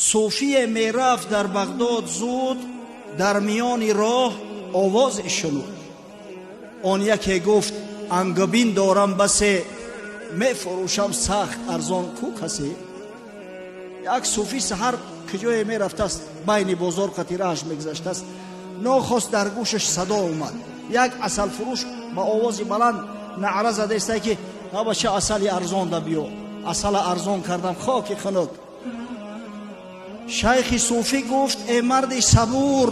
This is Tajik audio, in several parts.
Суфие мерафт дар Бағдод зуд, дар миёни роҳ овозе шунуд. Он яке гуфт ангабин дорам басе, мефурӯшам сахт арзон ку касе. Як суфӣ саҳар куҷое мерафтааст, байни бозор қатирааш мегузаштааст, нохост дар гӯшаш садо омад. Як асалфурӯш ба овози баланд наъра задаиста ки бача асали арзон да биё, асала арзон кардам хоки хунук. Шайхи суфӣ гуфт э марди сабур,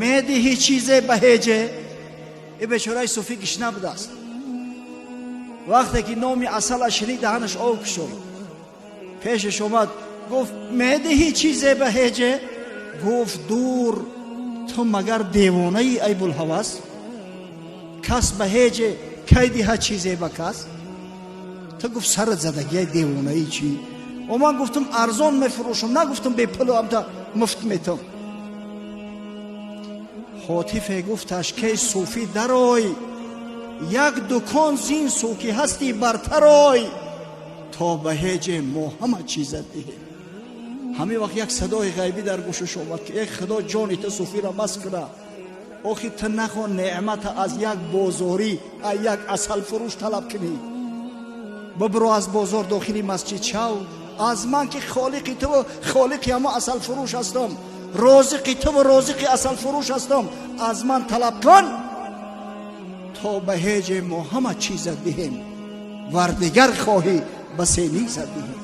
медиҳӣ чизе ба ҳеҷе? Э бечораи суфӣ гишна будааст. Вақте ки номи асала шунид даҳанаш об кушод. Пешаш омад гуфт медиҳӣ чизе ба ҳеҷе? Гуфт дур, ту магар девонаи ай булҳавас? Кас ба ҳеҷе кай диҳад чизе ба кас? Ту гуфт сарат задагиай девонаи чӣ? О ман гуфтам арзон мефурӯшам, нагуфтам бепулу амта муфт метам. Ҳотифе гуфташ кей суфӣ дарой, як дукон зин сӯ ки ҳастӣ бартарой, то ба ҳеҷе мо ҳама чизат диҳем. Ҳамин вақт як садои ғайбӣ дар гӯшаш омад ки эй худо ҷони ту суфиро мас куна, охи ту нахон неъмата аз як бозорӣ, аз як асалфурӯш талаб кунӣ. Бибиро аз бозор дохили масҷид шав, аз ман ки холиқи туву холиқи ҳамо асалфурӯш ҳастам, розиқи туву розиқи асалфурӯш ҳастам, аз ман талаб кун то ба ҳеҷе мо ҳама чизат диҳем, вар дигар хоҳӣ ба сенизат диҳем.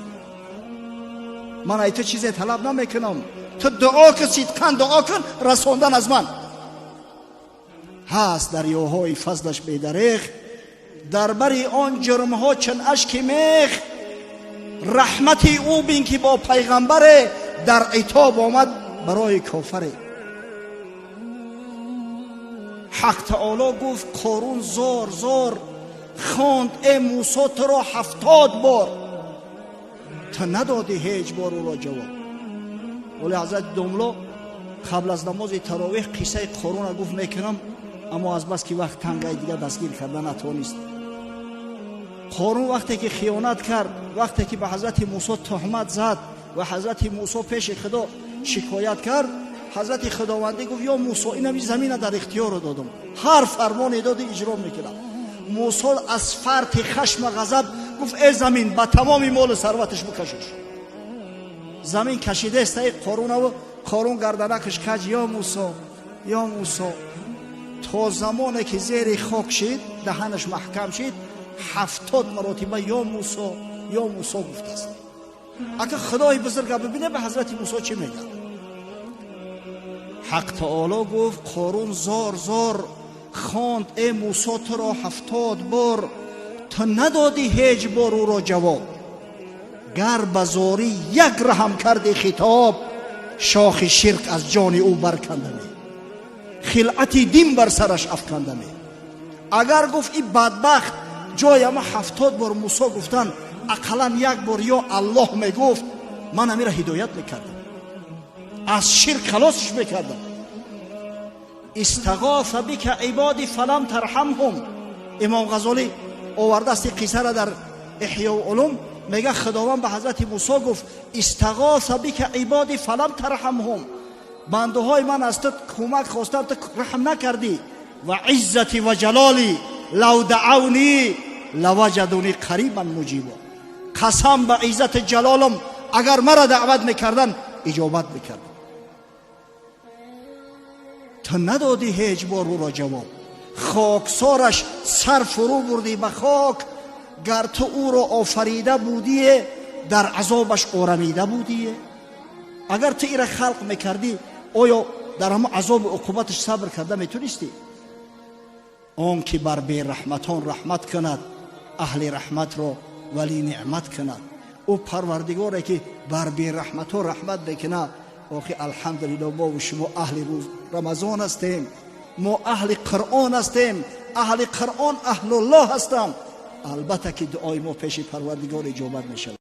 Ман ай ту чизе талаб намекунам, ту дуо кун, сидқан дуо кун, расондан аз ман. Ҳаст дарёҳои фазлаш бедареғ, дар бари он ҷурмҳо чун ашки мех, раҳмати ӯ бин ки бо пайғамбаре дар итоб омад барои кофаре. Ҳақ таоло гуфт Қорун зор зор хонд э Мусо туро 70 бор, ту надодӣ ҳеҷ бор ӯро ҷавоб. Вале ҳазрати домло қабл аз намози таровеҳ қиссаи Қорунро гуфт мекунам, аммо аз бас ки вақт тангаи дигар дастгир карда натонист. Қорун вақте ки хиёнат кард, вақте ки ба ҳазрати Мусо туҳмат зад ва ҳазрати Мусо пеши Худо шикоят кард, ҳазрати Худовандӣ гуфт ё Мусо, инами замина дар ихтиёро додам, ҳар фармоне додӣ иҷро мекунам. Мусо аз фарти хашма ғазаб гуфт э замин, ба тамоми молу сарваташ бикашиш. Замин кашидааст таи Қорунаву Қорун гарданакаш каҷ, ё Мусо, ё Мусо. То замоне ки зери хок шид, даҳанаш маҳкам шид, 70 маротиба ё Мусо, ё Мусо гуфтааст. Ака Худои бузурга бибине ба ҳазрати Мусо чӣ мегӯяд. Ҳақ таоло гуфт Қорун зор зор хонд э Мусо туро 70 бор, ту надодӣ ҳеҷ бор ӯро ҷавоб. Гар ба зорӣ як раҳм карди хитоб, шохи ширк аз ҷони ӯ баркандаме, хилъати дин бар сараш афкандаме. Агар гуфт и бадбахт ҷои ама 70 бор Мусо гуфтан, ақаллан як бор ё Аллоҳ мегуфт, ман амира ҳидоят мекардам, аз ширк халосш мекардам. Истағофа бика ибоди фалам тарҳамҳум. Имом Ғазолӣ овардааст ин қиссаро дар Эҳёу улум, мега Худованд ба ҳазрати Мусо гуфт истағофа бика ибоди фалам тарҳамҳум, бандаҳои ман аз ту кӯмак хостам, ту раҳм накардӣ. Ва иззати ва ҷалоли лав даавни лаваҷадуни қарибан муҷибо. Қасам ба иззати ҷалолам, агар маро даъват мекардан иҷобат мекардам. Ту надодӣ ҳеҷ бор ӯро ҷавоб, хоксораш сар фурӯ бурдӣ ба хок, гар ту ӯро офарида будие, дар азобаш орамида будие. Агар ту ира халқ мекардӣ, оё дар ҳамон азобу уқубаташ сабр карда метонистӣ? Он ки бар бераҳматон раҳмат кунад, аҳли раҳматро вали неъмат кунад. Ӯ парвардигоре ки бар бераҳматон раҳмат мекунад. Охи алҳамдулилло, мо ва шумо аҳли рӯз Рамазон ҳастем, мо аҳли Қуръон ҳастем, аҳли Қуръон аҳлуллоҳ ҳастам. Албатта ки дуои мо пеши парвардигор иҷобат мешавад.